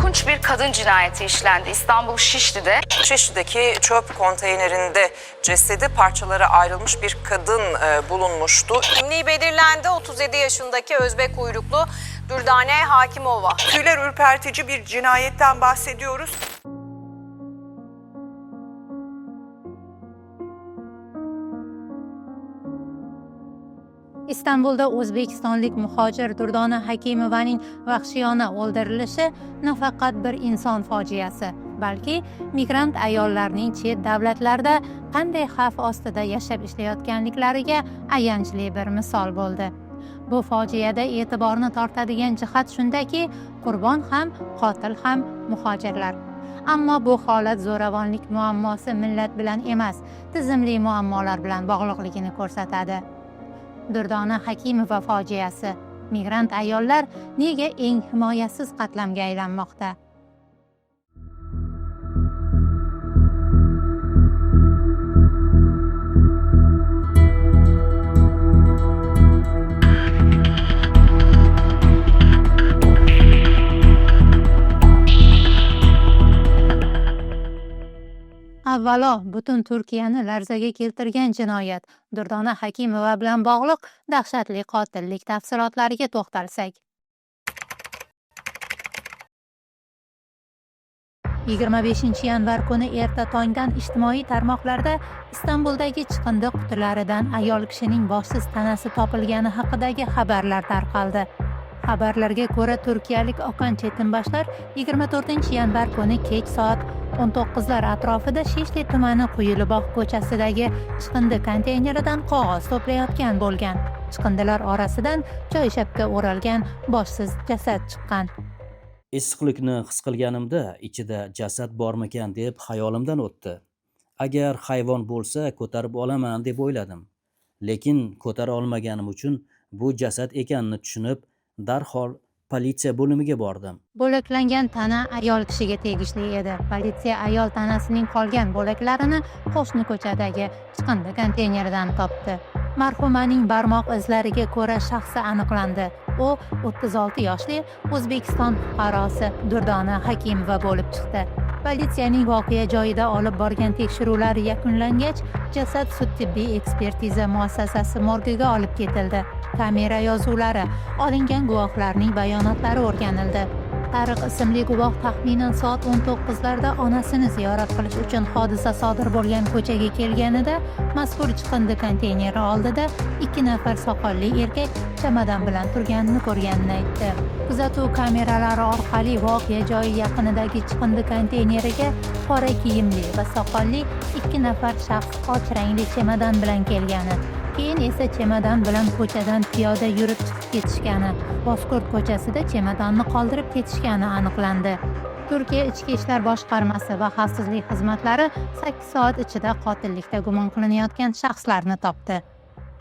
Korkunç bir kadın cinayeti işlendi İstanbul Şişli'de. Şişli'deki çöp konteynerinde cesedi parçalara ayrılmış bir kadın bulunmuştu. Kimliği belirlendi. 37 yaşındaki Özbek uyruklu Dürdane Hakimova. Tüyler ürpertici bir cinayetten bahsediyoruz. Istanbulda o'zbekistonlik muhojir Durdona Hakimovaning vahshiyona o'ldirilishi nafaqat bir inson fojiasi, balki migrant ayollarning chet davlatlarda qanday xavf ostida yashab ishlayotganliklariga ayanchli bir misol bo'ldi. Bu fojiada e'tiborni tortadigan jihat shundaki, qurbon ham, qotil ham muhojirlar. Ammo bu holat zo'ravonlik muammosi millat bilan emas, tizimli muammolar bilan bog'liqligini ko'rsatadi. Durdona Hakimova fojiasi. Migrant ayollar nega eng himoyasiz qatlamga aylanmoqda? Avvalo, butun Turkiyani larzaga keltirgan jinoyat Durdona Hakimova bilan bog'liq dahshatli qotillik tafsilotlariga to'xtalsak. 25 yanvar kuni erta tongdan ijtimoiy tarmoqlarda Istanbuldagi chiqindi qutilaridan ayol kishining boshsiz tanasi topilgani haqidagi xabarlar tarqaldi. Xabarlarga ko'ra, turkiyalik Okan Chetinboshlar 24 yanvar kuni kech soat 19 lar atrofida Shishli tumani Quyilibog' ko'chasidagi chiqindi konteyneridan qog'oz to'playotgan bo'lgan. Chiqindilar orasidan choyshabga o'ralgan boshsiz jasad chiqqan. Issiqlikni his qilganimda ichida jasad bormikan deb xayolimdan o'tdi. Agar hayvon bo'lsa ko'tarib olaman deb o'yladim. Lekin ko'tara olmaganim uchun bu jasad ekanini tushunib, darhol politsiya bo'limiga bordim. Bo'laklangan tana ayol kishiga tegishli edi. Politsiya ayol tanasining qolgan bo'laklarini qo'shni ko'chadagi chiqindi konteyneridan topdi. Marhumaning barmoq izlariga ko'ra shaxsi aniqlandi. U 36 yoshli O'zbekiston fuqarosi Durdona Hakimova bo'lib chiqdi. Politsiyaning voqea joyida olib borgan tekshiruvlari yakunlangach, jasad sud-tibbiy ekspertiza muassasasi morgiga olib ketildi. Kamera yozuvlari, olingan guvohlarning bayonotlari o'rganildi. Tariq ismli guvoh taxminan soat 19 larda onasini ziyorat qilish uchun hodisa sodir bo'lgan ko'chaga kelganida mazkur chiqindi konteyneri oldida ikki nafar soqolli erkak chamadon bilan turganini ko'rganini aytdi. Kuzatuv kameralari orqali voqea joyi yaqinidagi chiqindi konteyneriga qora kiyimli va soqolli ikki nafar shaxs och rangli chemadon bilan kelgani, keyin esa chemadon bilan ko'chadan piyoda yurib chiqib ketishgani, Bozkurt ko'chasida chemadonni qoldirib ketishgani aniqlandi. Turkiya Ichki ishlar boshqarmasi va xavfsizlik xizmatlari 8 soat ichida qotillikda gumon qilinayotgan shaxslarni topdi.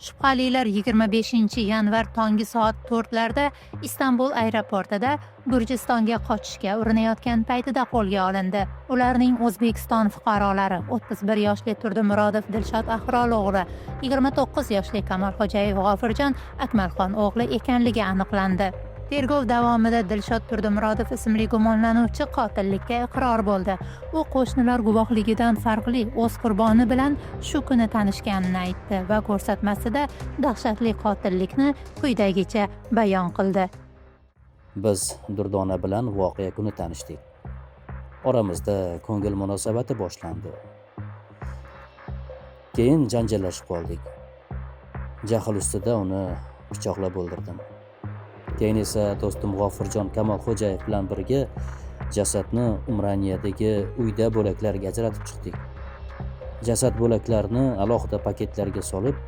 Shubhalilar 25 yanvar tongi soat 4 larda Istanbul aeroportida Gurjistonga qochishga urinayotgan paytida qo'lga olindi. Ularning O'zbekiston fuqarolari 31 yoshli Turdimurodov Dilshod Ahrol o'g'li, 29 yoshli Kamolxo'jayev G'ofurjon Akmalxon o'g'li ekanligi aniqlandi. Tergov davomida Dilshod Turdimurodov ismli gumonlanuvchi qotillikka iqror bo'ldi. U qo'shnilar guvohligidan farqli o'z qurboni bilan shu kuni tanishganini aytdi va ko'rsatmasida dahshatli qotillikni quyidagicha bayon qildi. Biz Durdona bilan voqea kuni tanishdik. Oramizda ko'ngil munosabati boshlandi. Keyin janjallashib qoldik. Jahl ustida uni pichoqlab o'ldirdim. Keyin esa do'stim G'ofurjon Kamolxo'jayev bilan birga jasadni Umraniyadagi uyda bo'laklarga ajratib chiqdik. Jasad bo'laklarini alohida paketlarga solib,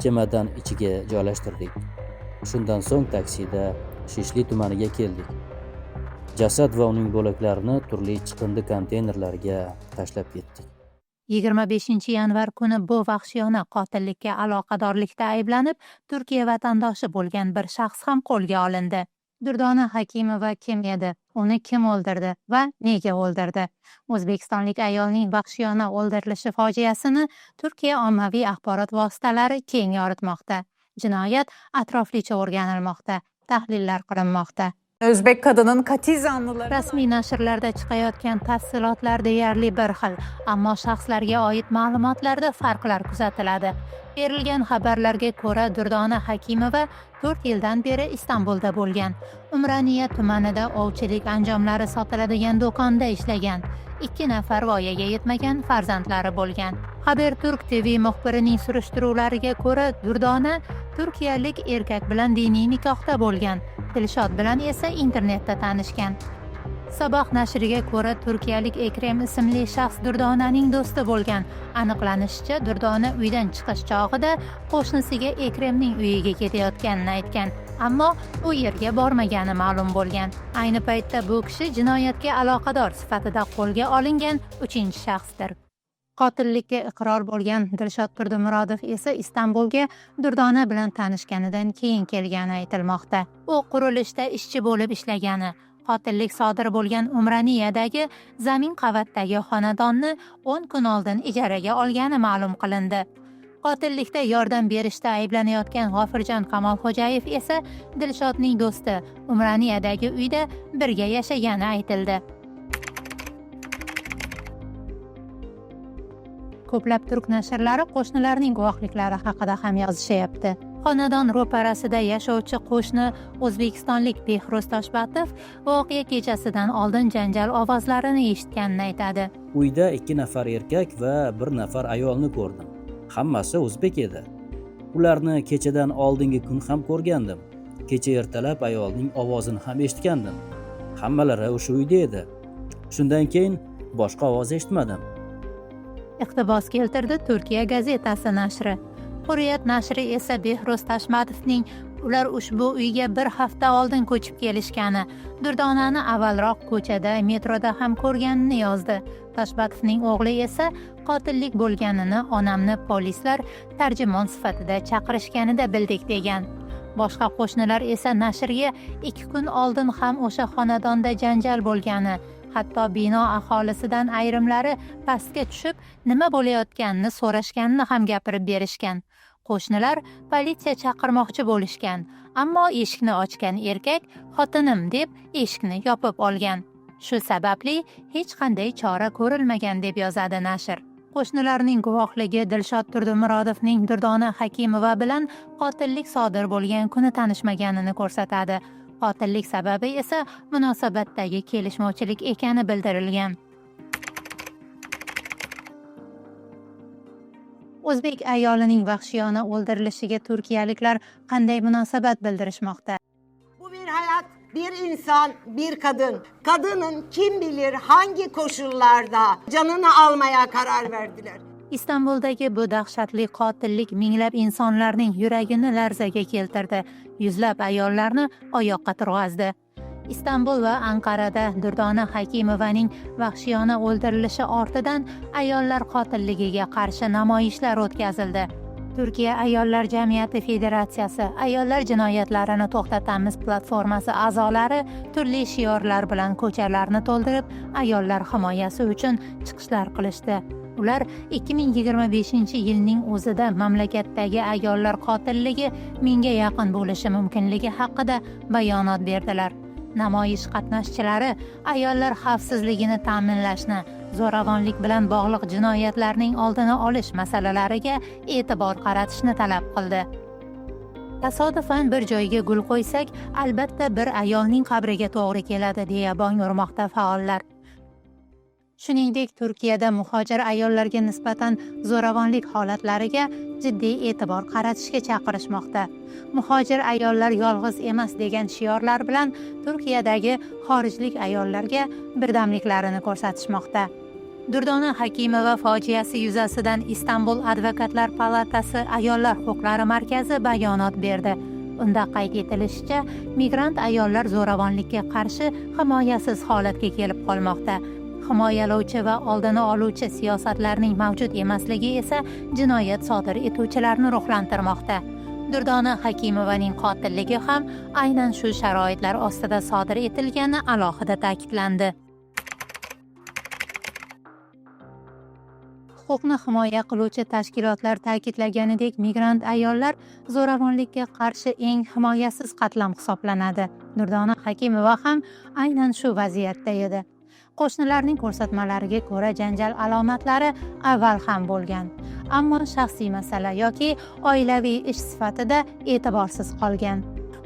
chemadon ichiga joylashtirdik. Shundan so'ng taksida Shishli tumaniga keldik. Jasad va uning bo'laklarini turli chiqindi konteynerlarga tashlab ketdik. 25 yanvar kuni bu vahshiyona qotillikka aloqadorlikda ayblanib, Turkiya vatandoshi bo'lgan bir shaxs ham qo'lga olindi. Durdona Hakimova kim edi? Uni kim o'ldirdi va nega o'ldirdi? O'zbekistonlik ayolning vahshiyona o'ldirilishi fojiasini Turkiya ommaviy axborot vositalari keng yoritmoqda. Jinoyat atroflicha o'rganilmoqda, tahlillar qilinmoqda. O'zbek kadının katil zanlıları Rasmiy nashrlarda chiqayotgan tafsilotlar deyarli bir xil, ammo shaxslarga oid ma'lumotlarda farqlar kuzatiladi. Berilgan xabarlarga ko'ra, Durdona Hakimova 4 yildan beri Istanbulda bo'lgan. Umraniya tumanida ovchilik anjomlari sotiladigan do'konda ishlagan. 2 nafar voyaga yetmagan farzandlari bo'lgan. Haber Turk TV muxbirining surishtiruvlariga ko'ra, Durdona turkiyalik erkak bilan diniy nikohda bo'lgan. Dilshod bilan esa internetda tanishgan. Saboh nashriga ko'ra, turkiyalik Ekrem ismli shaxs Durdonaning do'sti bo'lgan. Aniqlanishicha, Durdona uydan chiqish chog'ida qo'shnisiga Ekremning uyiga ketayotganini aytgan, ammo u yerga bormagani ma'lum bo'lgan. Ayni paytda bu kishi jinoyatga aloqador sifatida qo'lga olingan 3-shaxsdir. Qotillikka iqror bo'lgan Dilshod Turdimurodov esa Istanbulga Durdona bilan tanishganidan keyin kelgani aytilmoqda. U qurilishda ishchi bo'lib ishlagani, qotillik sodir bo'lgan Umraniyadagi zamin qavatdagi xonadonni 10 kun oldin ijaraga olgani ma'lum qilindi. Qotillikda yordam berishda ayblanayotgan G'ofurjon Kamolxo'jayev esa Dilshodning do'sti, Umraniyadagi uyda birga yashagani aytildi. Ko'plab turk nashrlari qo'shnilarning guvohliklari haqida ham yozishyapti. Xonadon ro'parasida yashovchi qo'shni o'zbekistonlik Behruz Toshbatov voqea kechasidan oldin janjal ovozlarini eshitganini aytadi. Uyda 2 nafar erkak va 1 nafar ayolni ko'rdim. Hammasi o'zbek edi. Ularni kechadan oldingi kun ham ko'rgandim. Kecha ertalab ayolning ovozini ham eshitgandim. Hammalari o'sha uyda edi. Shundan keyin boshqa ovoz eshitmadim. Iqtibos keltirdi Turkiya gazetasi nashri. Hurriyat nashri esa Behruz Toshmatovning ular ushbu uyga bir hafta oldin ko'chib kelishgani, Durdonani avvalroq ko'chada, metroda ham ko'rganini yozdi. Toshmatovning o'g'li esa qotillik bo'lganini onamni polislar tarjimon sifatida chaqirishganida bildik degan. Boshqa qo'shnilar esa nashrga 2 kun oldin ham o'sha xonadonda janjal bo'lgani, hatto bino aholisidan ayrimlari pastga tushib nima bo'layotganini so'rashganini ham gapirib berishgan. Qo'shnilar politsiya chaqirmoqchi bo'lishgan, ammo eshikni ochgan erkak xotinim deb eshikni yopib olgan. Shu sababli hech qanday chora ko'rilmagan deb yozadi nashr. Qo'shnilarning guvohligi Dilshod Turdimurodovning Durdona Hakimova bilan qotillik sodir bo'lgan kuni tanishmaganini ko'rsatadi. Qotillik sababi esa munosabatdagi kelishmovchilik ekani bildirilgan. O'zbek ayolining vahshiyona o'ldirilishiga turkiyaliklar qanday munosabat bildirishmoqda? Bu bir hayat, bir insan, bir kadın. Kadının kim bilir hangi koşullarda canını almaya karar verdiler. Istanbuldagi bu dahshatli qotillik minglab insonlarning yuragini larzaga keltirdi, yuzlab ayollarni oyoqqa turg'azdi. Istanbul va Anqarada Durdona Hakimovaning vahshiyona o'ldirilishi ortidan ayollar qotilligiga qarshi namoyishlar o'tkazildi. Turkiya Ayollar Jamiyati Federatsiyasi Ayollar jinoyatlarini to'xtatamiz platformasi a'zolari turli shiorlar bilan ko'chalarni to'ldirib, ayollar himoyasi uchun chiqishlar qilishdi. Ular 2025-yilning o'zida mamlakatdagi ayollar qotilligi 1000ga yaqin bo'lishi mumkinligi haqida bayonot berdilar. Namoyish qatnashchilari ayollar xavfsizligini ta'minlashni, zo'ravonlik bilan bog'liq jinoyatlarning oldini olish masalalariga e'tibor qaratishni talab qildi. Tasodifan bir joyga gul qo'ysak, albatta bir ayolning qabriga to'g'ri keladi, deya bong urmoqda faollar. Shuningdek, Turkiyada muhojir ayollarga nisbatan zo'ravonlik holatlariga jiddiy e'tibor qaratishga chaqirishmoqda. Muhojir ayollar yolg'iz emas degan shiorlar bilan Turkiyadagi xorijlik ayollarga birdamliklarini ko'rsatishmoqda. Durdona Hakimova fojiasi yuzasidan Istanbul Advokatlar palatasi Ayollar huquqlari markazi bayonot berdi. Unda qayd etilishicha, migrant ayollar zo'ravonlikka qarshi himoyasiz holatga kelib qolmoqda. Himoyalovchi va oldini oluvchi siyosatlarning mavjud emasligi esa jinoyat sodir etuvchilarni ruhlantirmoqda. Durdona Hakimovaning qotilligi ham aynan shu sharoitlar ostida sodir etilgani alohida ta'kidlandi. Huquqni himoya qiluvchi tashkilotlar ta'kidlaganidek, migrant ayollar zo'ravonlikka qarshi eng himoyasiz qatlam hisoblanadi. Durdona Hakimova ham aynan shu vaziyatda edi. Qo'shnilarning ko'rsatmalariga ko'ra, janjal alomatlari avval ham bo'lgan, ammo shaxsiy masala yoki oilaviy ish sifatida e'tiborsiz qolgan.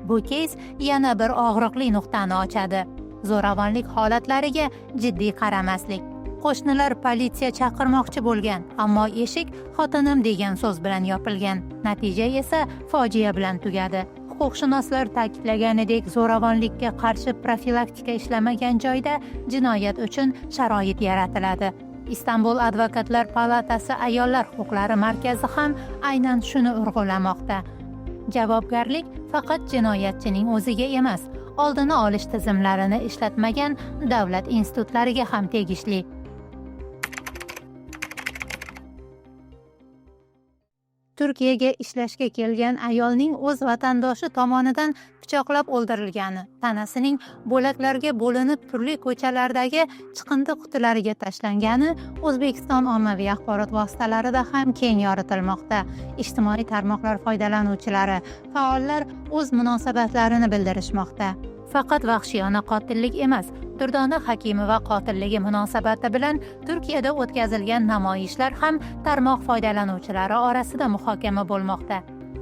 Bu keys yana bir og'riqli nuqtani ochadi: zo'ravonlik holatlariga jiddiy qaramaslik. Qo'shnilar politsiya chaqirmoqchi bo'lgan, ammo eshik "xotinim" degan so'z bilan yopilgan. Natija esa fojia bilan tugadi. Huquqshunoslar ta'kidlaganidek, zo'ravonlikka qarshi profilaktika ishlamagan joyda jinoyat uchun sharoit yaratiladi. Istanbul advokatlar palatasi ayollar huquqlari markazi ham aynan shuni urg'ulamoqda: javobgarlik faqat jinoyatchining o'ziga emas, oldini olish tizimlarini ishlatmagan davlat institutlariga ham tegishli. Turkiyaga ishlashga kelgan ayolning o'z vatandoshi tomonidan pichoqlab o'ldirilgani, tanasining bo'laklarga bo'linib turli ko'chalardagi chiqindi qutilariga tashlangani O'zbekiston ommaviy axborot vositalarida ham keng yoritilmoqda. Ijtimoiy tarmoqlar foydalanuvchilari, faollar o'z munosabatlarini bildirishmoqda. Faqat vahshiyona qotillik emas, Durdona Hakimova qotilligi munosabati bilan Turkiyada o'tkazilgan namoyishlar ham tarmoq foydalanuvchilari orasida muhokama bo'lmoqda.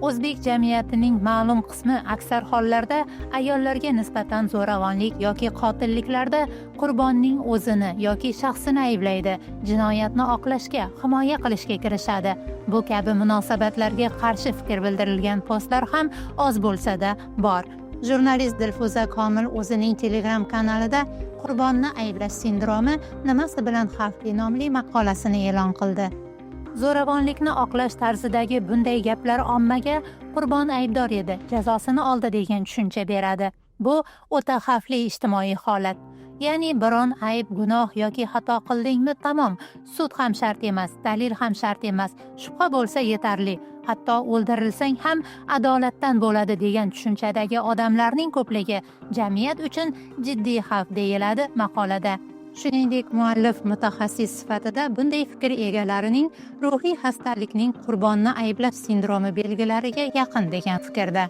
O'zbek jamiyatining ma'lum qismi aksar hollarda ayollarga nisbatan zo'ravonlik yoki qotilliklarda qurbonning o'zini yoki shaxsini ayblaydi, jinoyatni oqlashga, himoya qilishga kirishadi. Bu kabi munosabatlarga qarshi fikr bildirilgan postlar ham oz bo'lsa-da bor. Jurnalist Dilfuza Komil o'zining Telegram kanalida "Qurbonni ayblash sindromi nimasi bilan xavfli" nomli maqolasini e'lon qildi. Zo'ravonlikni oqlash tarzidagi bunday gaplar ommaga qurbon aybdor edi, jazosini oldi degan tushuncha beradi. Bu o'ta xavfli ijtimoiy holat. Ya'ni biron ayb, gunoh yoki xato qildingmi, tamom, sud ham shart emas, dalil ham shart emas, shubha bo'lsa yetarli. Hatto o'ldirilsang ham adolatdan bo'ladi degan tushunchadagi odamlarning ko'pligi jamiyat uchun jiddiy xavf, deyiladi maqolada. Shuningdek, muallif mutaxassis sifatida bunday fikr egalarining ruhiy xastalikning qurbonni ayblash sindromi belgilariga yaqin degan fikrda.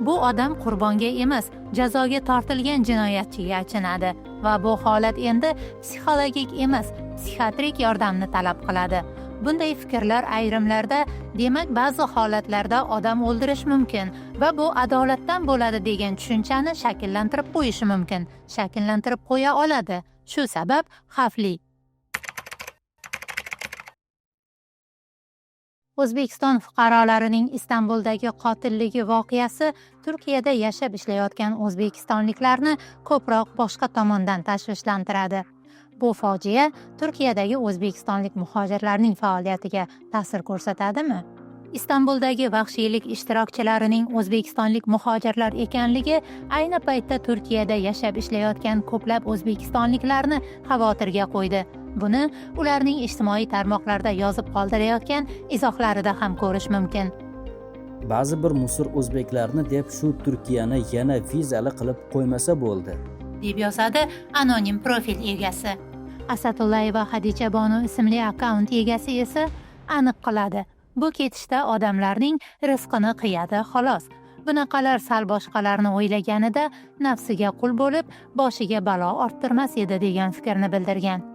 Bu odam qurbonga emas, jazoga tortilgan jinoyatchiga achinadi va bu holat endi psixologik emas, psixiatrik yordamni talab qiladi. Bunday fikrlar ayrimlarda, demak, ba'zi holatlarda odam o'ldirish mumkin va bu adolatdan bo'ladi degan tushunchani shakllantirib qo'yishi mumkin, shakllantirib qo'ya oladi. Shu sabab xavfli. O'zbekiston fuqarolarining Istanbuldagi qotilligi voqeasi Turkiyada yashab ishlayotgan o'zbekistonliklarni ko'proq boshqa tomondan tashvishlantiradi. Bu fojia Turkiyadagi o'zbekistonlik muhojirlarning faoliyatiga ta'sir ko'rsatadimi? Istanbuldagi vahshiylik ishtirokchilarining o'zbekistonlik muhojirlar ekanligi ayni paytda Turkiyada yashab ishlayotgan ko'plab o'zbekistonliklarni xavotirga qo'ydi. Buni ularning ijtimoiy tarmoqlarda yozib qoldirayotgan izohlarida ham ko'rish mumkin. Ba'zi bir musur o'zbeklarni deb shu Turkiyani yana vizali qilib qo'ymasa bo'ldi, deb yozadi anonim profil egasi. Asatullayeva Hadicha Bonu ismli akkaunt egasi esa aniq qiladi: bu ketishda odamlarning rizqini qiyadi xolos. Bunaqalar sal boshqalarni o'ylaganida nafsiga qul bo'lib, boshiga balo orttirmas edi degan fikrni bildirgan.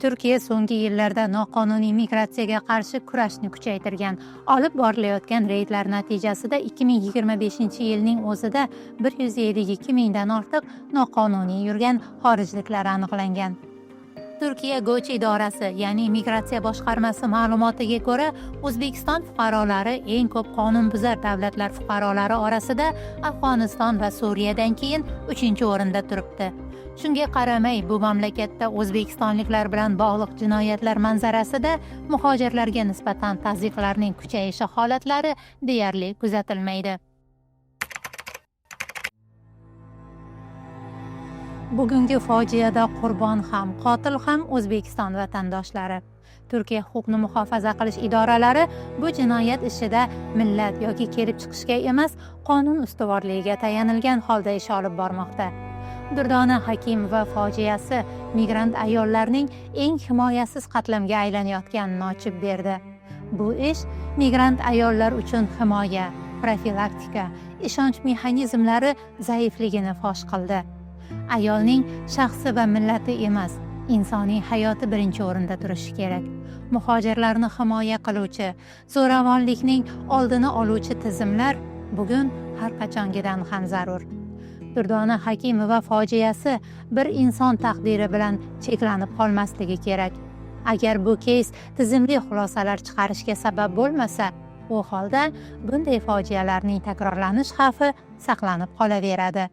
Turkiya so'nggi yillarda noqonuniy migratsiyaga qarshi kurashni kuchaytirgan. Olib borilayotgan reydlar natijasida 2025-yilning o'zida 152 mingdan ortiq noqonuniy yurgan xorijliklar aniqlangan. Turkiya Go'ch idorasi, ya'ni migratsiya boshqarmasi ma'lumotiga ko'ra, O'zbekiston fuqarolari eng ko'p qonunbuzar davlatlar fuqarolari orasida Afg'oniston va Suriyadan keyin 3-o'rinda turibdi. Shunga qaramay, bu mamlakatda o'zbekistonliklar bilan bog'liq jinoyatlar manzarasida muhojirlarga nisbatan tazyiqlarning kuchayishi holatlari deyarli kuzatilmaydi. Bugungi fojiada qurbon ham, qotil ham O'zbekiston vatandoshlari. Turkiya huquqni muhofaza qilish idoralari bu jinoyat ishida millat yoki kelib chiqishga emas, qonun ustuvorligiga tayanilgan holda ish olib bormoqda. Durdona Hakimova fojiasi migrant ayollarning eng himoyasiz qatlamga aylanayotganini ochib berdi. Bu ish migrant ayollar uchun himoya, profilaktika, ishonch mexanizmlari zaifligini fosh qildi. Ayolning shaxsi va millati emas, insoniy hayoti birinchi o'rinda turishi kerak. Muhojirlarni himoya qiluvchi, zo'ravonlikning oldini oluvchi tizimlar bugun har qachongidan ham zarur. Durdona Hakimova fojiasi bir inson taqdiri bilan cheklanib qolmasligi kerak. Agar bu keys tizimli xulosalar chiqarishga sabab bo'lmasa, u holda bunday fojialarning takrorlanish xavfi saqlanib qolaveradi.